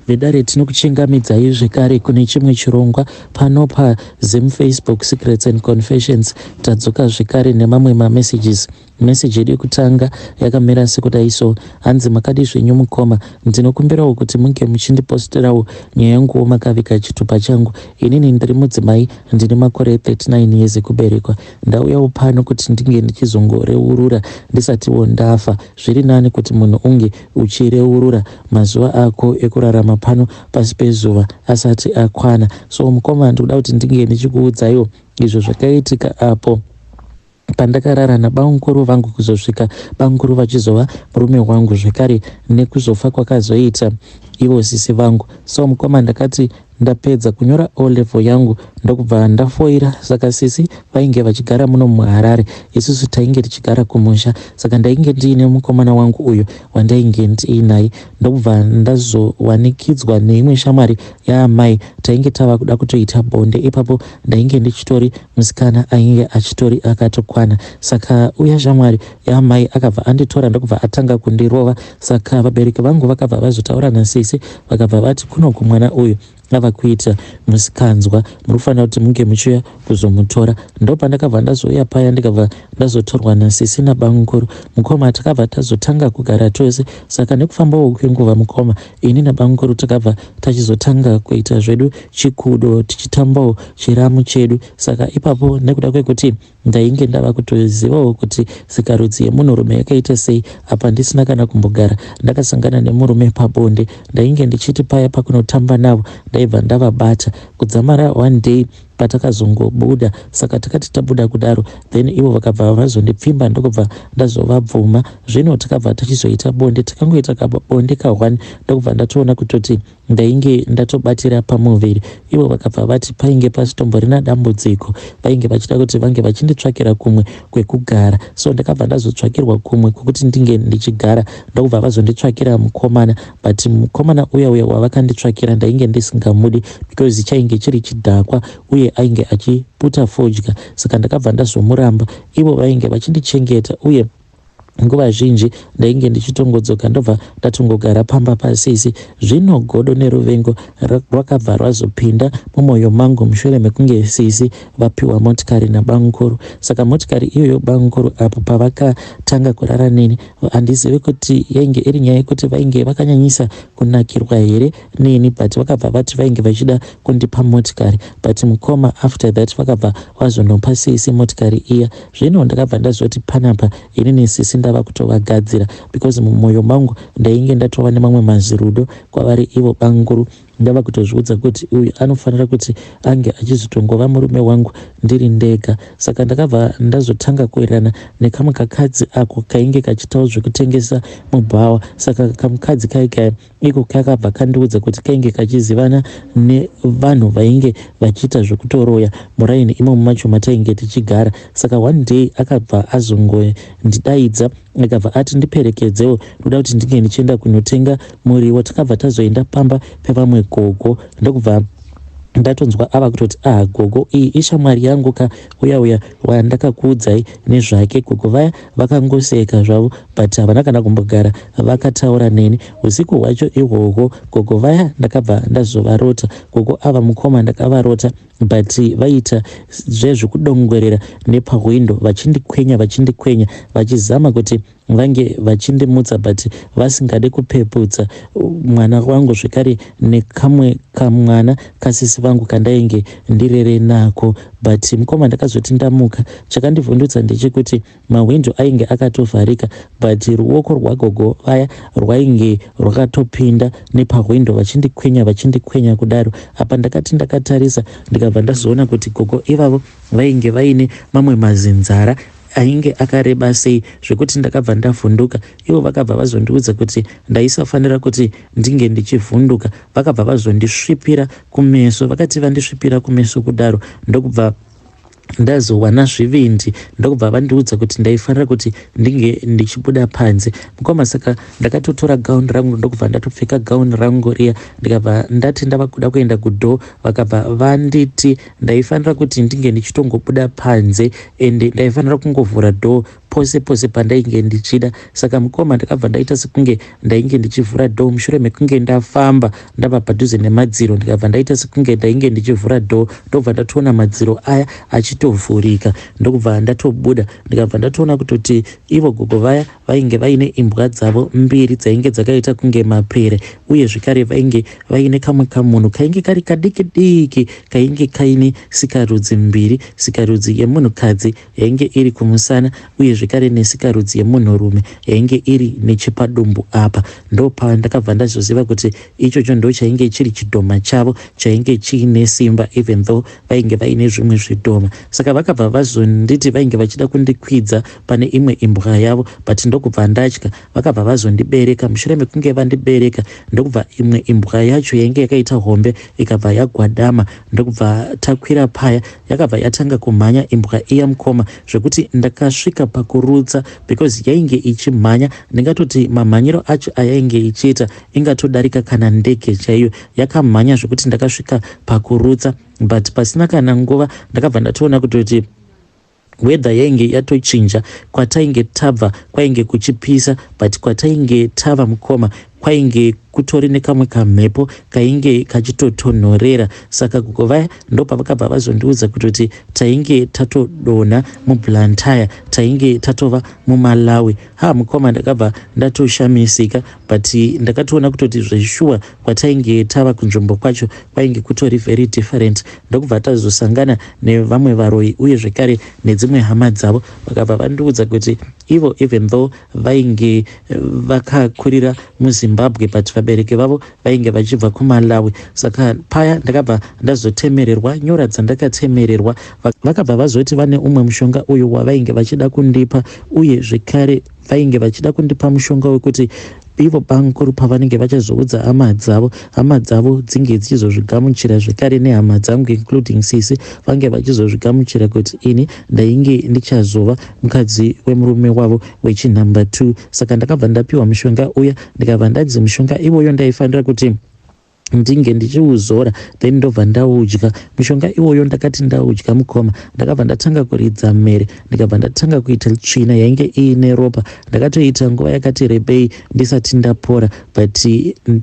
Vedare tinokuchingamidzai zvekare kune chimwe chirongwa pano paZim Facebook Secrets and Confessions. Tadzoka zvekare nemamwe mamessages. Message yedu yekutanga yakamira sekudai so hanzi makadi zvenyu mukoma ndinokumbirawo kuti munge muchindiposterawo nyaya yanguwo makaviga chitupa changu inini ndiri mudzimai ndine makore 39 years ekuberekwa ndauyawo pano kuti ndinge ndichizongoreurura ndisatiwo ndafa zviri nani kuti munhu unge uchireurura mazuva ako ekurarama pano pasi pezuva asati akwana so mukoma ndikuda kuti ndinge ndichikuudzaiwo izvo zvakaitika apo pandakarara nabamukuru vangu kuzosvika bamukuru vachizova murume wangu zvekare nekuzofa kwakazoita ivo sisi vangu so mukoma ndakati Ndapedza kunyora O level yangu ndokubva ndafoira saka sisi vainge vachigara muno muHarare isusu tainge tichigara kumusha saka ndainge ndiine mukomana wangu uyu wandainge ndiinaye ndokubva ndazowanikidzwa neimwe shamwari yaamai tainge tava kuda kutoita bonde ipapo ndainge ndichitori musikana ainge achitori akatokwana saka uya shamwari yaamai akabva anditora ndokubva atanga kundirova saka vabereki vangu vakabva vazotaura nasisi vakabva vati kunoku mwana uyu ava kuita musikanzwa muri kufanira kuti munge muchiuya kuzomutora ndopandakabva ndazouya paya ndikabva ndazotorwa nasisi nabamukuru mukoma takabva tazotanga kugara tose saka nekufambawo kwenguva mukoma ini nabamukuru takabva tachizotanga kuita zvedu chikudo tichitambawo chiramu chedu saka ipapo nekuda kwekuti Ndainge ndava kutozivawo kuti sikarudzi yemunhurume yakaita sei apa ndisina kana kumbogara ndakasangana nemurume pabonde. Ndainge ndichiti paya pakunotamba navo ndaibva ndavabata kudzamara one day patakazongobuda saka takati tabuda kudaro then ivo vakabva vazondipfimba ndokubva ndazovabvuma zvino takabva tachizoita bonde takangoita kabonde kahwani ndokubva ndatoona kutoti Ndainge ndatobatira pamuviri ivo vakabva vati painge pasitomborina dambudziko vainge vachida kuti vange vachinditsvakira kumwe kwekugara so ndakabva ndazotsvakirwa kumwe kwekuti ndinge ndichigara ndokubva vazonditsvakira mukomana but mukomana uya uya wavakanditsvakira ndainge ndisingamudi because chainge chiri chidhakwa uye ainge achiputa fodya saka ndakabva ndazomuramba ivo vainge vachindichengeta uye Nguva zhinji ndainge ndichitongodzoka ndobva ndatongogara pamba pasisi. Zvino godo neruvengo rwakabva rwazopinda mumoyo mangu mushure mekunge sisi vapiwa motikari nabamukuru. Saka motikari iyoyo bamukuru apo pavakatanga kurara neni handizivi kuti yainge iri nyaya yekuti vainge vakanyanyisa kunakirwa here neni but vakabva vati vainge vachida kundipa motikari but mukoma after that vakabva vazonopa sisi motikari iya Zvino ndakabva ndazoti panapa inini sisi ndava kutovagadzira because mumoyo mangu ndainge ndatova nemamwe mazirudo kwavari ivo banguru ndava kutozviudza kuti uyu anofanira kuti ange achizotongova murume wangu ndiri ndega saka ndakabva ndazotanga kuwirirana nekamwe kakadzi ako kainge kachitawo zvekutengesa mubhawa saka kamukadzi kai kaya Iko kakabva kandiudza kuti kainge kachizivana nevanhu vainge vachiita zvekutoroya muraini imomo macho matainge tichigara. Saka one day akabva azongondidaidza akabva ati ndiperekedzewo ndoda kuti ndinge ndichienda kunotenga muriwo. Takabva tazoenda pamba pevamwe gogo ndokubva ndatonzwa ava kutoti ah gogo iyi ishamwari yangu ka uya uya wandakakuudzai nezvake gogo vaya vakangoseka zvavo but havana kana kumbogara vakataura neni usiku hwacho ihwohwo gogo vaya ndakabva ndazovarota gogo ava mukoma ndakavarota but vaita zvezvekudongorera nepahwindo vachindikwenya vachindikwenya vachizama kuti vange vachindimutsa but vasingade kupeputsa mwana wangu zvekare nekamwe kamwana kasisi vangu kandainge ndirere nako but mukoma ndakazoti ndamuka chakandivhundutsa ndechekuti mahwindo ainge akatovharika but ruoko rwagogo vaya rwainge rwakatopinda nepahwindo vachindikwenya vachindikwenya kudaro apa ndakati ndakatarisa ndikabva ndazoona kuti gogo ivavo vainge vaine mamwe mazinzara ainge akareba sei zvekuti ndakabva ndavhunduka. Ivo vakabva vazondiudza kuti ndaisafanira kuti ndinge ndichivhunduka. Vakabva vazondisvipira kumeso. Vakati vandisvipira kumeso kudaro ndokubva ndazowana zvivindi ndokubva vandiudza kuti ndaifanira kuti ndinge ndichibuda panze mukoma saka ndakatotora gown rangu ndokubva ndatopfeka gown rangu riya ndikabva ndati ndava kuda kuenda kudoor vakabva vanditi Ndaifanira kuti ndinge ndichitongobuda panze ende ndaifanira kungovhura door pose pose pandainge ndichida. Saka mukoma, ndakabva ndaita sekunge ndainge ndichivhura door mushure mekunge ndafamba ndava padhuze nemadziro. Ndikabva ndaita sekunge ndainge ndichivhura door, ndobva ndatoona madziro aya achitovhurika, ndokubva ndatobuda. Ndikabva ndatoona kutoti ivo gogo vaya vainge vaine imbwa dzavo mbiri dzainge dzakaita kunge mapere, uye zvekare vainge vaine kamwe kamunhu kainge kari kadiki diki, kainge kaine sikarudzi mbiri, sikarudzi yemunhukadzi yainge iri kumusana, uye zvekare nesikarudzi yemunhurume yainge iri nechepadumbu apa. Ndopandakabva ndazoziva kuti ichocho ndo chainge chiri chidhoma chavo chainge chiine simba, even though vainge vaine zvimwe zvidhoma. Saka vakabva vazonditi vainge vachida kundikwidza pane imwe imbwa yavo, but ndokubva ndatya. Vakabva vazondibereka. Mushure mekunge vandibereka, ndokubva imwe imbwa yacho yainge yakaita hombe ikabva yagwadama, ndokubva takwira paya. Yakabva yatanga kumhanya imbwa iya, mukoma, zvekuti ndakasvika pakurutsa, because yainge ichimhanya, ndingatoti mamhanyiro acho ayainge ichiita ingatodarika kana ndege chaiyo. Yakamhanya zvekuti ndakasvika pakurutsa, but pasina kana nguva ndakabva ndatoona kutoti weather yainge yatochinja. Kwatainge tabva kwainge kuchipisa, but kwatainge tava, mukoma, kwainge kutori nekamwe kamhepo kainge kachitotonhorera. Saka gogo vaya ndopavakabva vazondiudza kutoti tainge tatodonha muBlantyre, tainge tatova muMalawi. Ha, mukoma, ndakabva ndatoshamisika, but ndakatoona kutoti zveshuwa kwatainge tava kunzvimbo kwacho kwainge kutori very different. Ndokubva tazosangana nevamwe varoyi uye zvekare nedzimwe hama dzavo. Vakabva vandiudza kuti ivo, even though vainge vakakurira muZimbabwe, but vabereki vavo vainge vachibva kuMalawi. Saka paya ndakabva ndazotemererwa nyora dzandakatemererwa. Vakabva vazoti vane umwe mushonga uyu wavainge vachida kundipa, uye zvekare vainge vachida kundipa mushonga wekuti ivo bamukuru pavanenge vachazoudza hama dzavo, hama dzavo dzinge dzichizozvigamuchira, zvekare nehama dzangu, including sisi, vange vachizozvigamuchira kuti ini ndainge ndichazova mukadzi wemurume wavo wechinumber 2. Saka ndakabva ndapiwa mushonga uya, ndikabva ndanzi mushonga iwoyo ndaifanira kuti ndinge ndichiuzora, then ndobva ndaudya mushonga iwoyo. Ndakati ndaudya, mukoma, ndakabva ndatanga kuridza mhere, ndikabva ndatanga kuita tsvina yainge iine ropa. Ndakatoita nguva yakati rebei ndisati ndapora, but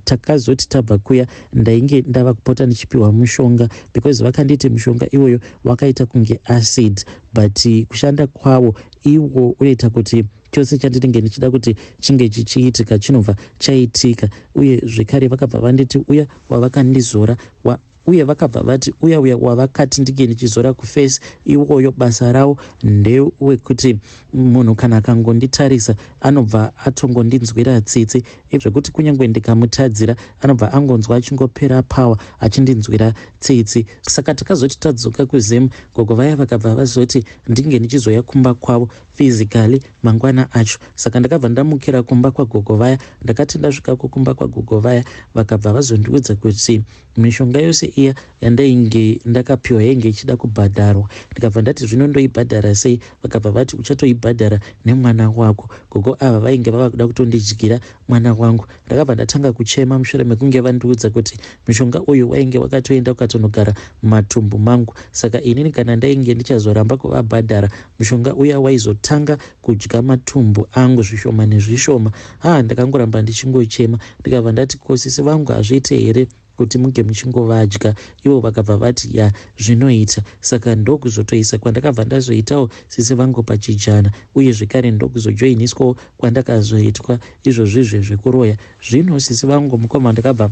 takazoti tabva kuya, ndainge ndava kupota ndichipiwa mushonga, because vakanditi mushonga iwoyo wakaita kunge acid, but kushanda kwawo iwo unoita kuti chose chandinenge ndichida kuti chinge chichiitika chinobva chaitika. Uye zvekare vakabva vanditi uya wavakandizora wa, uye vakabva vati uya uya wavakati ndinge ndichizora kuface, iwoyo basa rawo ndewekuti munhu kana akangonditarisa anobva atongondinzwira tsitsi, zvekuti kunyange ndikamutadzira anobva angonzwa achingopera power achindinzwira tsitsi. Saka takazoti tadzoka kuZim, gogo vaya vakabva vazoti ndinge ndichizoya kumba kwavo physically mangwana acho. Saka ndakabva ndamukira kumba kwagogo vaya. Ndakati ndasvikako kumba kwagogo vaya, vakabva vazondiudza kuti mishonga yose iya yandainge ndakapiwa yainge ichida kubhadharwa. Ndikabva ndati, "Zvino ndoibhadhara sei?" Vakabva vati, "Uchatoibhadhara nemwana wako." Gogo ava vainge vava kuda kutondidyira mwana wangu. Ndakabva ndatanga kuchema mushure mekunge vandiudza kuti mushonga uyu wainge wakatoenda ukatonogara mumatumbu mangu. Saka inini kana ndainge ndichazoramba kuvabhadhara, mushonga uya waizotanga kudya matumbu angu zvishoma nezvishoma. Ha, ndakangoramba ndichingochema. Ndikabva ndati, "Kosisi vangu hazviite here kuti muge muchingovadya ivo?" Vakabva vati, "Ya, zvinoita." Saka ndokuzotoisa kwandakabva ndazoitawo sisi vangu pachijana, uye zvekare ndokuzojoiniswawo kwandakazoitwa izvozvizve zvekuroya. Zvino sisi vangu, mukoma, ndakabva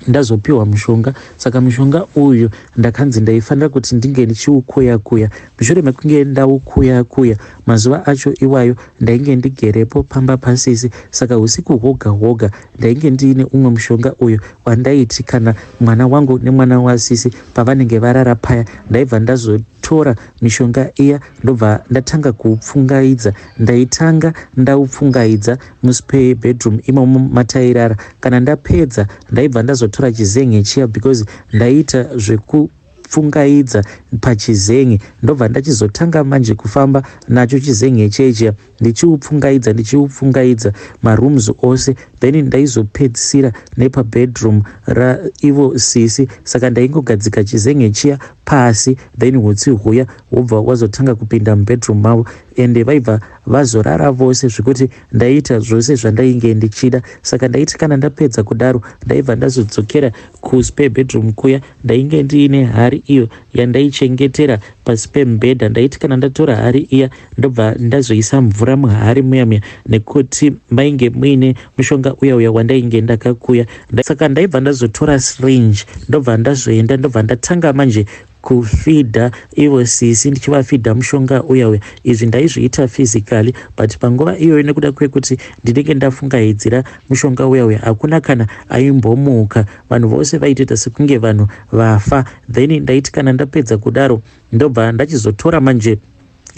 ndazopiwa mushonga. Saka mushonga uyu ndakanzi ndaifanira kuti ndinge ndichiukuya kuya. Mushure mekunge ndaukuya kuya, mazuva acho iwayo ndainge ndigerepo pamba pasisi. Saka usiku hwoga hwoga ndainge ndiine umwe mushonga uyu wandaiti kana mwana wangu nemwana wasisi pavanenge varara paya, ndaibva ndazotora mishonga iya, ndobva ndatanga kuupfungaidza. Ndaitanga ndaupfungaidza muspare bedroom imomo matairara. Kana ndapedza, ndaibva ndazotora chizenge chiya, because ndaiita zvekupfungaidza pachizenge. Ndobva ndachizotanga manje kufamba nacho chizenge chechiya, ndichiupfungaidza, ndichiupfungaidza marooms ose. Then ndaizopedzisira nepabedroom raivo sisi, saka ndaingogadzika chizenge chiya pasi, then hutsi huya hwobva hwazotanga kupinda mubedroom mavo, ende vaibva vazorara vose zvekuti ndaiita zvose zvandainge ndichida. Saka ndaiti kana ndapedza kudaro ndaibva ndazodzokera kuspare bedroom kuya. Ndainge ndiine hari iyo yandaichengetera pasi pemubhedha. Ndaiti kana ndatora hari iya ndobva ndazoisa mvura muhari muya muya, nekuti mainge muine mushonga uya uya wandainge ndakakuya. Saka ndaibva ndazotora syringe, ndobva ndazoenda, ndobva ndatanga manje kufidha ivo sisi, ndichivafidha mushonga uya uya. Izvi ndaizviita physically, but panguva iyoyo, nekuda kwekuti ndinenge ndafungaidzira mushonga uya uya, hakuna kana aimbomuka. Vanhu vose vaitoita sekunge vanhu vafa. Then ndaiti kana ndapedza kudaro, ndobva ndachizotora manje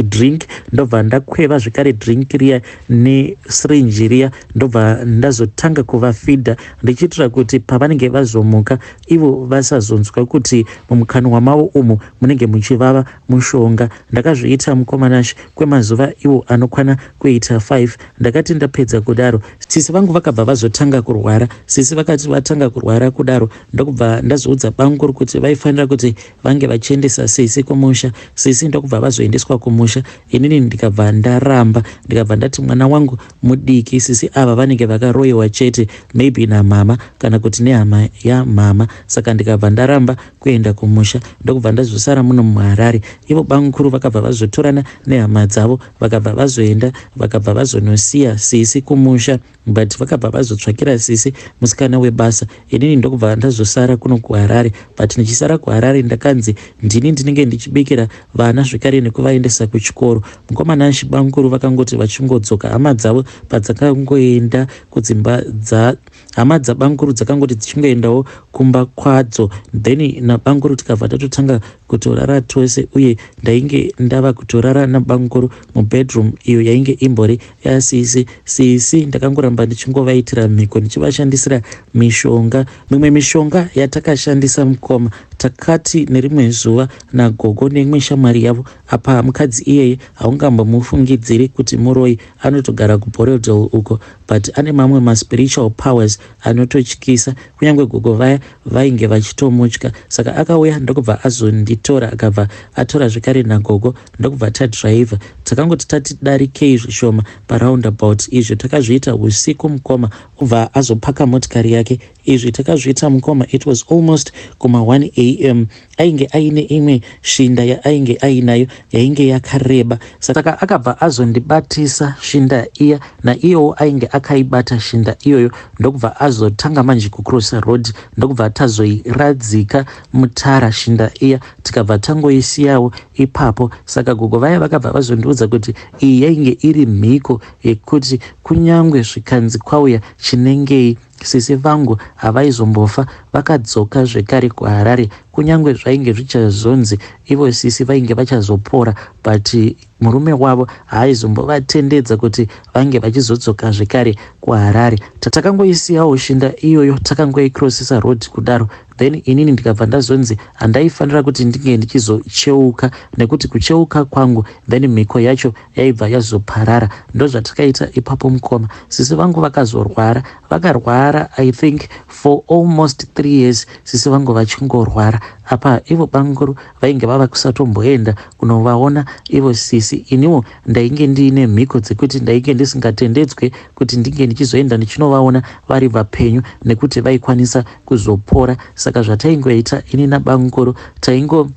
drink, ndobva ndakweva zvekare drink riya nesyringe riya, ndobva ndazotanga kuvafidha, ndichiitira kuti pavanenge vazomuka ivo vasazonzwa kuti mumukanwa mavo umu munenge muchivava mushonga. Ndakazviita, mukoma Nashe, kwemazuva iwo anokwana kuita 5. Ndakati ndapedza kudaro, sisi vangu vakabva vazotanga kurwara. Sisi vakati vatanga kurwara kudaro, ndokubva ndazoudza banguru kuti vaifanira kuti vange vachiendesa sisi kumusha. Sisi ndokubva vazoendeswa kumusha. Inini ndikabva ndaramba, ndikabva ndati mwana wangu mudiki, sisi ava vanenge vakaroyiwa chete, maybe namama kana kuti nehama yamama. Saka ndikabva ndaramba kuenda kumusha, ndokubva ndazosara muno muHarare. Ivo banguru vakabva vazotorana nehama dzavo, vakabva vazoenda, vakabva vazonosiya sisi kumusha, but vakabva vazotsvakira sisi musikana webasa. Inini ndokubva ndazosara kuno kuHarare. But ndichisara kuHarare, ndakanzi ndini ndinenge ndichibikira vana zvekare nekuvaendesa kuchikoro. Mukoma Nashe, banguru vakangoti vachingodzoka, hama dzavo padzakangoenda kudzimba dza hama dzabanguru, dzakangoti dzichingoendawo kumba kwadzo, then nabanguru tikabva tatotanga kutorara tose. Uye ndainge ndava kutorara nabanguru mubedroom iyo yainge imbori yasisi. Sisi ndakangoramba ndichingovaitira mhiko, ndichivashandisira mishonga. Mimwe mishonga yatakashandisa, mukoma, takati nerimwe zuva nagogo neimwe shamwari yavo. Apa mukadzi iyeye haungambomufungidziri kuti muroi, anotogara kuBorrowdale uko, but ane mamwe maspiritual powers anototyisa. Kunyange gogo vaya vainge vachitomutya. Saka akauya, ndokubva azonditora, akabva atora zvekare nagogo, ndokubva tadhiraivha. Takangoti tati darikei zvishoma paroundabout, izvo takazviita usiku, mukoma, ubva azopaka motikari yake. Izvi takazviita, mukoma, it was almost kuma 1 am. Ainge aine imwe shinda yaainge ainayo yainge yakareba, saka akabva azondibatisa shinda iya, naiyewo ainge akaibata shinda iyoyo, ndokubva azotanga manje kucrossa road, ndokubva tazoiradzika mutara shinda iya, tikabva tangoisiyawo ipapo. Saka gogo vaya vakabva vazondiudza kuti iyi yainge iri mhiko yekuti kunyange zvikanzi kwauya chinengei, sisi vangu havaizombofa vakadzoka zvekare kuHarare. Kunyange zvainge zvichazonzi ivo sisi vainge vachazopora, but murume wavo haaizombovatendedza kuti vange vachizodzoka zvekare kuHarare. Takangoisiyawo shinda iyoyo, takangoicrossisa road kudaro, then inini ndikabva ndazonzi handaifanira kuti ndinge ndichizocheuka, nekuti kucheuka kwangu then mhiko yacho yaibva yazoparara. Ndozvatakaita ipapo, mukoma. Sisi vangu vakazorwara, vakarwara I think for almost 3 years, sisi vangu vachingorwara. Apa ivo banguru vainge vava kusatomboenda kunovaona ivo sisi. Iniwo ndainge ndiine mhiko dzekuti ndainge ndisingatendedzwe kuti ndinge ndichizoenda ndichinovaona vari vapenyu, nekuti vaikwanisa kuzopora. Saka zvataingoita ini nabanguru, taingo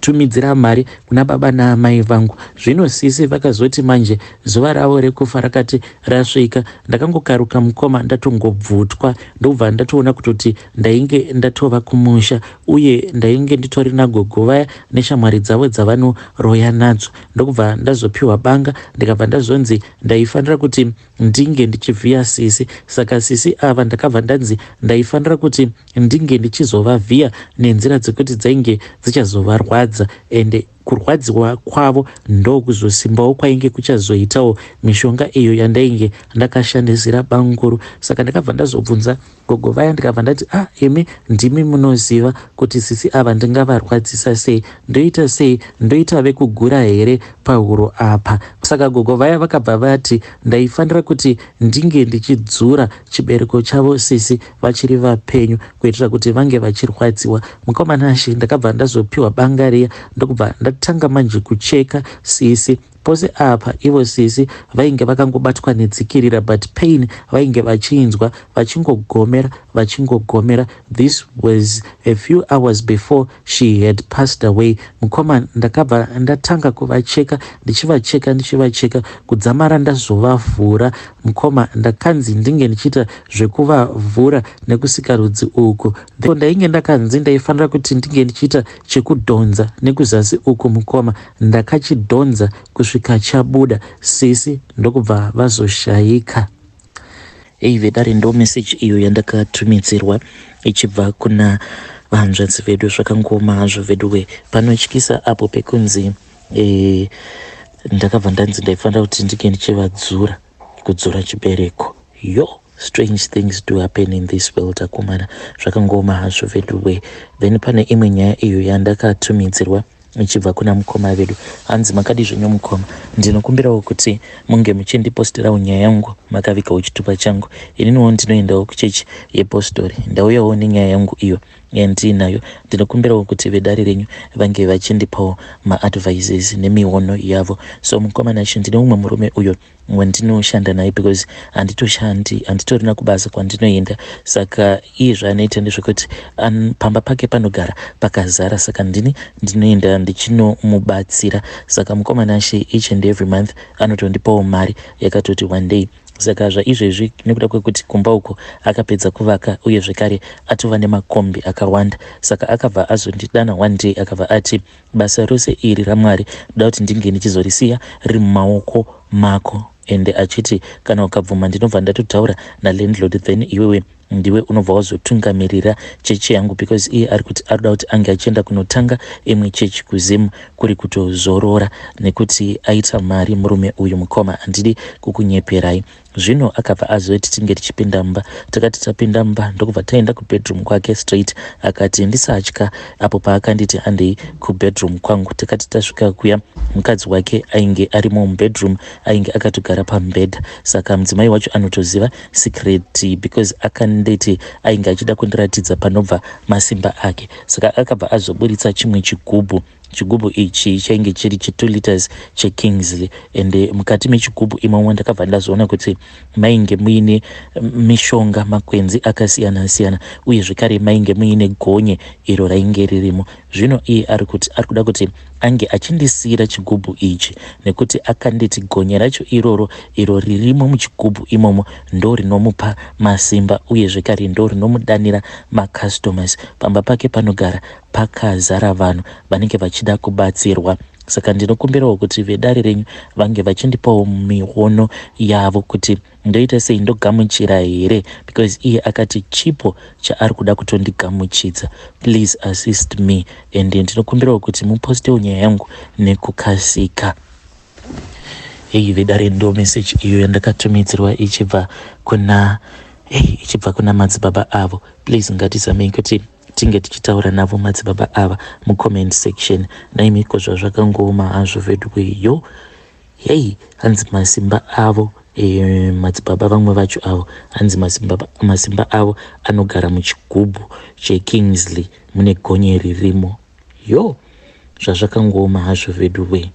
tumidzira mari kuna baba naamai vangu. Zvino sisi vakazoti manje zuva ravo rekufa rakati rasvika, ndakangokaruka, mukoma, ndatongobvutwa, ndobva ndatoona kutoti ndainge ndatova kumusha, uye ndainge nditori nagogo vaya neshamwari dzavo dzavanoroya nadzo. Ndokubva ndazopiwa banga, ndikabva ndazonzi ndaifanira kuti ndinge ndichivhiya sisi. Saka sisi ava ndakabva ndanzi ndaifanira kuti ndinge ndichizovavhiya nenzira dzekuti dzainge dzichazovarwadza, ende kurwadziwa kwavo ndokuzosimbawo kwainge kuchazoitawo mishonga iyo yandainge ndakashandisira banguru. Saka ndakabva ndazobvunza gogo vaya, ndikabva ndati, "Ah, imi ndimi munoziva kuti sisi ava ndingavarwadzisa sei. Ndoita sei? Ndoita vekugura here pahuro apa?" Saka Saka gogo vaya vakabva vati ndaifanira kuti ndinge ndichidzura chibereko chavo sisi vachiri vapenyu kuitira kuti vange vachirwadziwa. Mukoma Nashe ndakabva ndazopiwa banga riya ndokubva ndatanga manje kucheka sisi. Pose apa ivo sisi vainge vakangobatwa netsikirira but pain vainge vachiinzwa vachingogomera vachingogomera. This was a few hours before she had passed away. Mukoma ndakabva ndatanga kuvacheka ndichivacheka ndichivacheka kudzamara ndazovavhura. Mukoma ndakanzi ndinge ndichiita zvekuvavhura nekusikarudzi uku. Ndainge ndakanzi ndaifanira kuti ndinge ndichiita chekudhonza nekuzasi uku mukoma ndakachidhonza kusvika chabuda sisi ndokubva vazoshaika. Hey vedare ndo message iyo yandakatumidzirwa ichibva kuna vahanzvadzi vedu zvakangooma hazvo veduwe panotyisa apo pekunzi e, ndakabva ndanzi ndaifanira kuti ndinge ndichivadzura kudzura chibereko yo strange things do happen in this world akomana zvakangooma hazvo veduwe then pane imwe nyaya iyo yandakatumidzirwa ichibva kuna mukoma vedu hanzi makadi zvenyu mukoma ndinokumbirawo kuti munge muchindipostirawo nyaya yangu makavigawo chitupa changu ininiwo ndinoendawo kuchechi yepostori ndauyawo nenyaya yangu iyo yandiinayo ndinokumbirawo kuti vedare renyu vange vachindipawo maadvices nemiono yavo so mukoma Nashe ndine umwe murume uyo wandinoshanda naye because handitoshandi handitorina kubasa kwandinoenda saka iye zvaanoita ndezvekuti pamba pake panogara pakazara saka ndini ndinoenda ndichinomubatsira saka mukoma Nashe each and every month anotondipawo mari yakatoti one day saka zvaizvezvi nekuda kwekuti kumba uko akapedza kuvaka uye zvekare atova nemakombi akawanda saka akabva azondidana one day akabva ati basa rose iri ramwari ndoda kuti ndinge ndichizorisiya riri mumaoko mako ende achiti kana ukabvuma ndinobva ndatotaura nalandlord then iwewe ndiwe unobva wazotungamirira chechi yangu because iye ari kuti arikuda kuti ange achienda kunotanga imwe chechi kuZim kuri kutozorora nekuti aita mari murume uyu mukoma handidi kukunyeperai zvino akabva azoti tinge tichipinda mumba takati tapinda mumba ndokubva taenda kubedroom kwake straight akati ndisatya apo paakanditi handei kubedroom kwangu takati tasvika kuya mukadzi wake ainge arimo mubedroom ainge akatogara pamubhedha saka mudzimai wacho anotoziva secret because akanditi ainge achida kundiratidza panobva masimba ake saka akabva azoburitsa chimwe chigubhu chigubhu ichi chainge chiri che2 liters cheKingsley ende mukati mechigubhu imomo ndakabva ndazoona kuti mainge muine mishonga makwenzi akasiyana siyana uye zvekare mainge muine gonye iro rainge ririmo zvino iye ari kuti ari kuda kuti ange achindisiyira chigubhu ichi nekuti akanditi gonye racho iroro iro ririmo muchigubhu imomo ndo rinomupa masimba uye zvekare ndo rinomudanira macustomers pamba pake panogara pakazara vanhu vanenge vachida kubatsirwa saka ndinokumbirawo kuti vedare renyu vange vachindipawo miono yavo kuti ndoita sei ndogamuchira here because iye akati chipo chaari kuda kutondigamuchidza please assist me and ndinokumbirawo kuti mupostewo nyaya yangu nekukasika hei vedare ndo message iyo yandakatumidzirwa ichibva kuna hey, ichibva kuna madzibaba avo please ngatizamei kuti tinge tichitaura navo madzibaba ava mucomment section naimiko zvazvakangooma hazvo veduwe hei hanzi masimba avo e, madzibaba vamwe vacho avo hanzi masimba, masimba avo anogara muchigubhu cheKingsley mune gonye ririmo yo zvazvakangooma hazvo veduwe.